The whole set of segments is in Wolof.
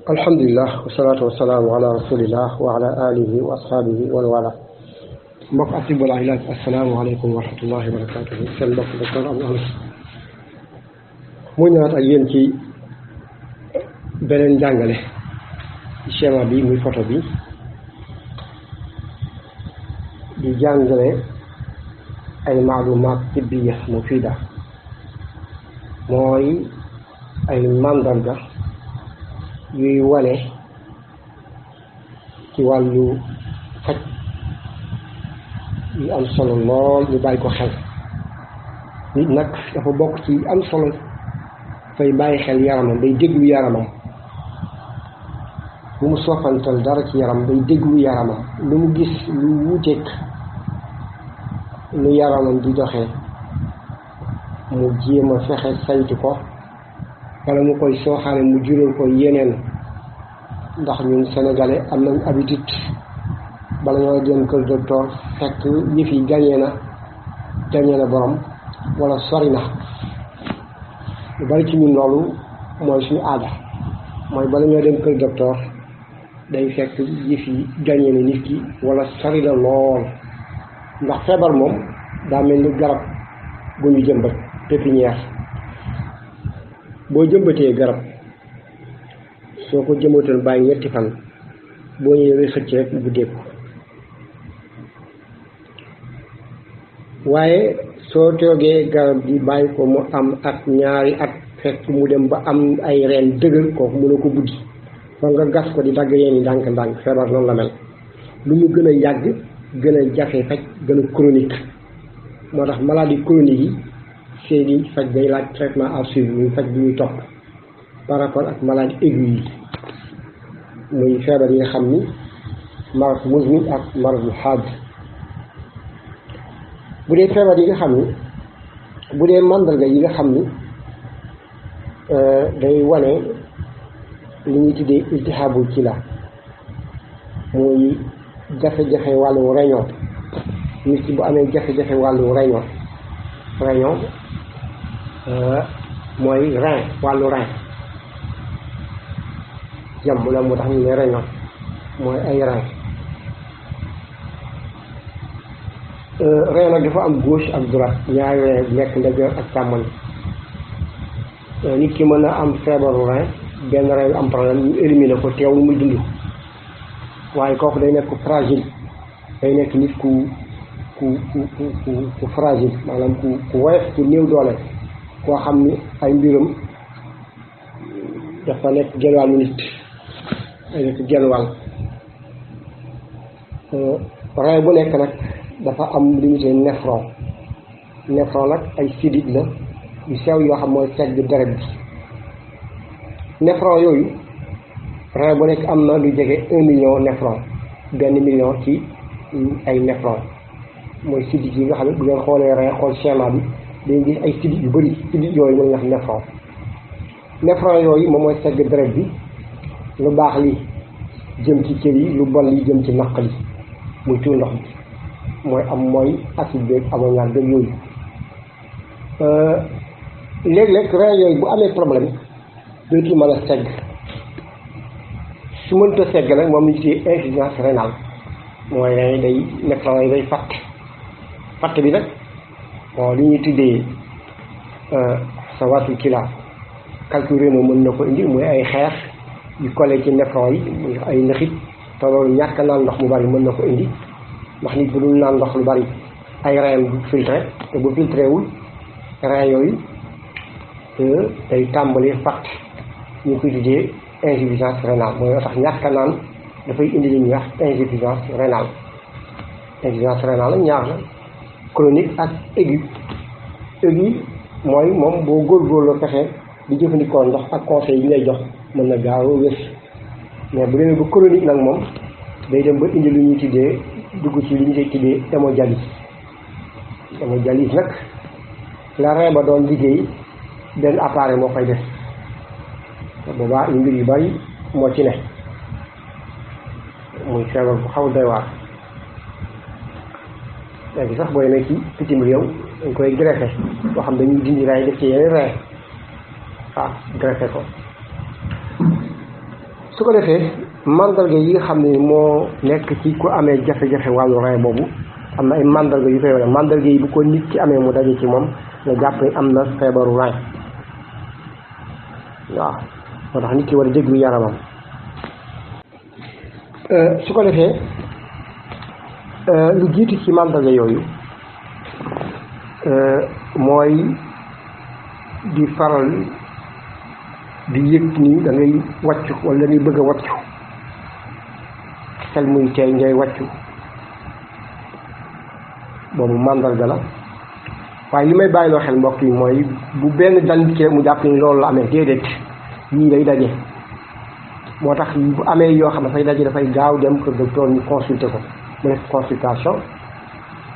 alhamdulilah wasalaatu wasalaamu ala rasulillah wa ala alihi wa ashaabihi wa wala mbokk atibul ilaaj asalaamaaleykum wa rahmatullahi wa barakatuhu seen mbokk docteur Abdou Aziz mu ñëwaat ak yéen ci beneen njàngale schéma bi muy photo bi di jàngale ay maalumaat tibbiya mufida mooy ay màndarga yuy wane ci wàllu faj yu am solo lool ñu bàyyi ko xel. nit nag dafa bokk ci am solo fay bàyyi xel yaramam day déglu yaramam bu mu soppantal dara ci yaram day déglu yaramam lu mu gis lu wuuteeg lu yaramam di doxee mu jéem a fexe saytu ko wala mu koy sooxaale mu jural ko yeneen. ndax ñun sénégalais am nañ habitude bala ñoo dem kër docteur fekk yëf yi gañee na borom wala sori na lu bari ci ñun loolu mooy suñu aada mooy bala ñoo dem kër docteur day fekk yëf yi gañee na nit ki wala sori na lool ndax feebar moom daa mel ni garab bu ñu jëmbat pépinière boo jëmbatee garab soo ko jëmbatoon bàyyi ñetti fan boo ñëwee xëcc rek bu dégg waaye soo toogee garab gi bàyyi ko mu am ak ñaari at fekk mu dem ba am ay reen dëgër kooku mënoo ko buddi fa nga gas ko di dagg reen yi ndànk-ndànk feebar noonu la mel lu mu gën a yàgg gën a jafe faj gën a chronique moo tax maladie chronique yi seeni faj day laaj traitement à suivre muy faj bi ñuy topp par rapport ak maladie aiguë yi muy feebar yi nga xam ni marad muzmin ak marad xaad bu dee feebar yi nga xam ni bu dee màndarga yi nga xam ni day wane li ñuy tuddee iltihaabul kila muy jafe-jafe wàllu réunion nit ki bu amee jafe-jafe wàllu réunion mooy rein wàllu rein jàmm la moo tax ñu ne réunion mooy ay rein rein nag dafa am gauche ak droite ñaari rein nekk ndeyjoor ak càmmoñ nit ki mën a am feebaru rein benn rein yu am problème ñu éliminer ko teewul muy dund waaye kooku day nekk fragile day nekk nit ku fragile maanaam ku woyof ku néew doole koo xam ni ay mbiram dafa nekk genn wàllu nit ay nekk genn wàll rein bu nekk nag dafa am li ñu tuddee néphron nag ay sidit la yu sew yoo xam mooy segg deret bi néphron yooyu rein bu nekk am na lu jege 1 million néphron 1 million ci ay néphron mooy sidit yi nga xam ne bu ngeen xoolee rein xool schéma bi dañuy gis ay sidit yu bëri sidit yooyu mooy nga xam néphron yooyu moom mooy segg deret bi lu baax li jëm ci cër yi lu bon li jëm ci naq li muy tuur ndox bi mooy acide beeg ammoniac beeg yooyu léeg-léeg rein yooyu bu amee problème dootul mën a segg su mënta segg nag moom ñu ci insuffisance rénale mooy rein yi day néphron yi day fatt bi nag bon li ñuy tuddee sawatul kila calcul rénal mën na ko indi muy ay xeex yu collé ci néphron yi muy ay nëxit te loolu ñàkk naan ndox mu bari mën na ko indi ndax nit bu dul naan ndox lu bari ay rein du filtré te bu filtré wul rein yooyu day tàmbali fatt ñu koy tuddee insuffisance rénale mooy tax ñàkk naan dafay indi li ñuy wax insuffisance rénale ñaar la chronique ak aigu mooy moom boo góorgóorloo fexe di jëfandikoo ndox ak conseil yi ngay jox mën na gaaw a wér mais bu demee ba chronique nag moom day dem ba indi lu ñuy tuddee dugg ci li ñuy tuddee hémodialyse nag la rein ba doon liggéey benn appareil moo koy def boobaa yu mbir yu bari moo ci ne muy feebar bu xaw doy waar léegi sax booy ne ci bitim réew dañ koy greffé boo xam dañuy dindi rein def ci yeneen rein greffé ko su ko defee mandarga yi nga xam ne moo nekk ci ku amee jafe-jafe wàllu rein boobu am na ay mandarga yu koy wane mandarga yi bu ko nit ki amee mu daje ci moom nga jàpp ne am na feebaru rein waaw moo tax nit ki war a déglu yaramam su ko defee lu jiitu ci mandarga yooyu mooy di faral di yëg ni da ngay wàccu wala da ngay bëgg a wàccu xel muy tey ngay wàccu boobu mandarga la waaye li may bàyyiloo xel mbokk yi mooy bu benn dal nit ki mu jàpp ni loolu la amee déedéet yii day daje moo tax bu amee yoo xam ne dafay daje dafay gaaw dem kër docteur ñu consulter ko mu def consultation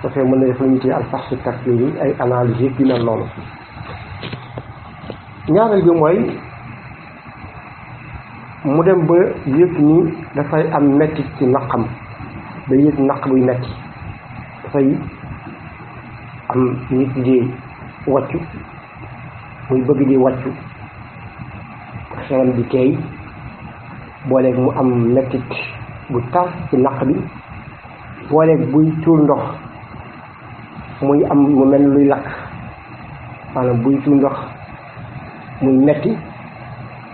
dafay mën na def lu ñu tuddee alfaxsu takliini ay analyse yëpp yu mel noonu ñaareel bi mooy mu dem ba yëg ni dafay am metti ci naqam day yëg naq buy metti dafay am nit di wàccu muy bëgg di wàccu xelam di teey booleeg mu am mettit bu tar ci naq bi booleeg buy tuur ndox muy am mu mel luy lakk maanaam buy tuur ndox muy metti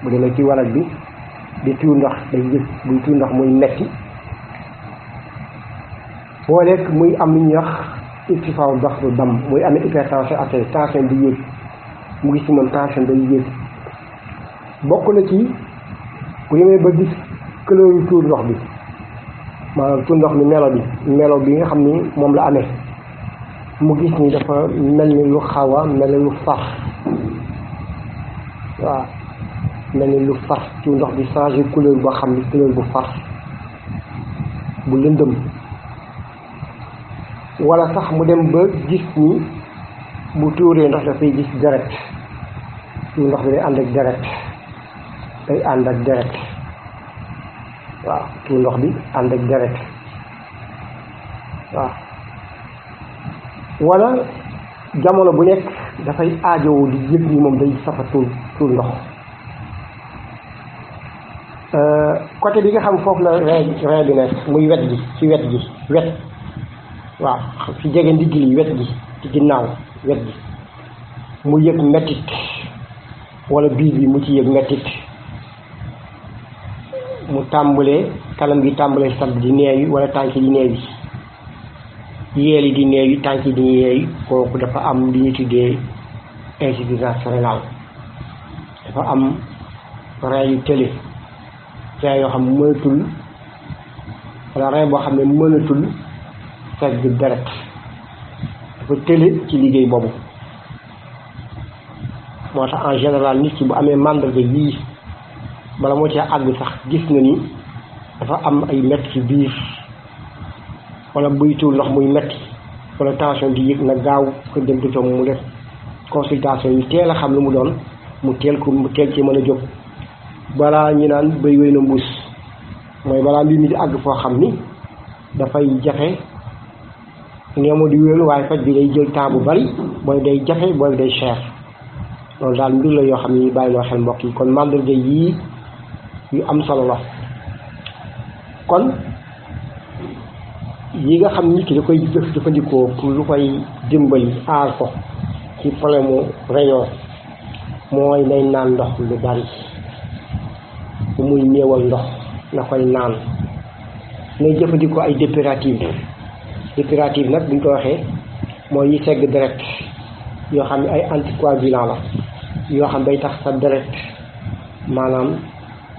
bu demee ci walag bi di tuur ndox day gis buy tuur ndox muy metti booleeg muy am lu ñuy wax irtifaaw daxtu dam muy amee hypertension artérielle tension di yéeg mu gis ci moom tension day yéeg bokk na ci bu demee ba gis couleur tuur ndox bi maanaam tuur ndox mi melo bi nga xam ni moom la amee mu gis ni dafa mel ni lu xaw a mel ni lu far waaw mel ni lu far tuur ndox bi changé couleur boo xam ni couleur bu far bu lëndëm wala sax mu dem ba gis ni bu tuuree ndox dafay gis deret tuur ndox bi day ànd ak deret waaw tuur ndox bi ànd ak deret waaw wala jamono bu nekk dafay aajowoo di yëg ni moom day safa tuur ndox côté bi nga xam foofu la rein bi nekk muy wet gi ci wet waaw fi jege ndigg li wet gi ci ginnaaw wet gi mu yëg mettit wala biir bi mu ci yëg mettit mu tàmbalee kanam gi tàmbalee sadd di neewi wala tànk di neewi yeel yi di neewi tànk yi di neewi kooku dafa am li ñu tuddee insuffisance rénale dafa am rein yu tële rein yoo xam ne mënatul wala rein boo xam ne mënatul fekk deret dafa tële ci liggéey boobu moo tax en général nit ki bu amee màndarga yii bala moo ci àgg sax gis na ni dafa am ay metti ci biir wala buy tuur ndox muy metti wala tension di yëg na gaaw ko dem docteur mu def consultation yi teel a xam lu mu doon mu teel ci mën a jóg balaa ñu naan béy wéy na mbuus mooy balaa mbir mi di àgg foo xam ni dafay jafe neema di wéelu waaye faj bi day jël temps bu bari booy day jafe booy day cher loolu daal mbir la yoo xam ni bàyyi loo xel mbokk yi kon mandarga yii yu am solo la kon yi nga xam nit ki da koy jëfandikoo pour lu koy dimbali aar ko ci problème mu réunion mooy nay naan ndox lu bari bu muy néewal ndox na koy naan nay jëfandikoo ay dépurative nag buñ ko waxee mooy yi segg deret yoo xam ne ay anticoagulant la yoo xam day tax sa deret maanaam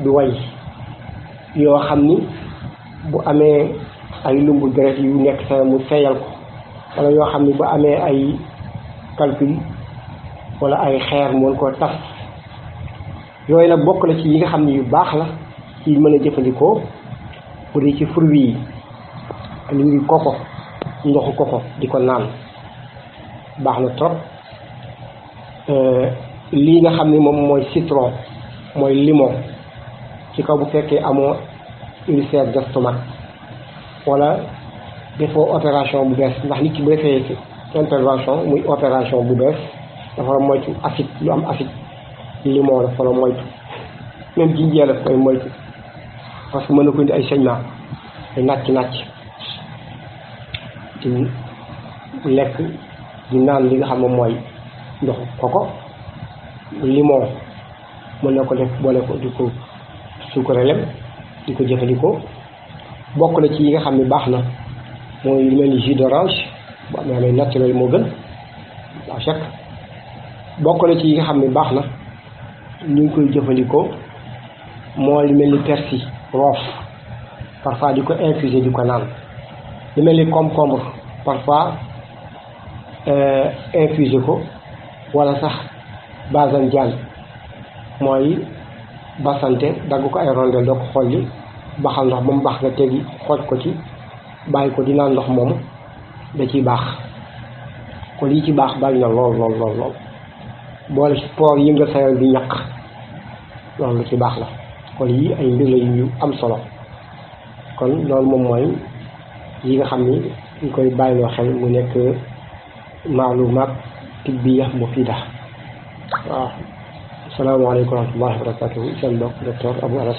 du way yoo xam ni bu amee ay lumbu deret yu nekk sa mu seeyal ko wala yoo xam ni bu amee ay calcul wala ay xeer mën koo tas yooyu nag bokk na ci yi nga xam ne yu baax la ci mën a jëfandikoo bu dee ci fruits yi li ngi koko ndoxu koko di ko naan baax na trop lii nga xam ne moom mooy citron mooy limon ci kaw bu fekkee amoo ulcère d'estomac wala defoo opération bu bees ndax nit ki bu defee intervention muy opération bu bees dafa war a moytu acide lu am acide limon la fa la moytu même jinjeer la koy moytu parce que mën na ko indi ay saignement ay nàcc ci lekk di naan li nga xam ne mooy ndoxu koko limon mën na ko def boole ko di ko suukare lem di ko jëfandikoo bokk na ci yi nga xam ne baax na mooy lu mel ni jus d'orange bu amee naturel moo gën à chaque bokk na ci yi nga xam ne baax na ñu ngi koy jëfandikoo moo lu mel ni persil roof parfois di ko infuser di ko naan lu mel ni concombre parfois infuser ko wala sax basandiane mooy basante dagg ko ay rondel doo ko xolli baxal ndox ba mu baax nga tegi xooj ko ci bàyyi ko di naan ndox moomu da ciy baax kon yi ci baax bari na lool boole ci poor yëngal sa yaram bi ñaq loolu lu ci baax la kon yi ay mbir la yu am solo kon loolu moom mooy yi nga xam ni ñu koy bàyyiloo xel mu nekk maalumaat tibbiya mufiida waaw asalaamaaleykum wa rahmatullahi wa barakatuhu seen mbokk docteur Abou Anas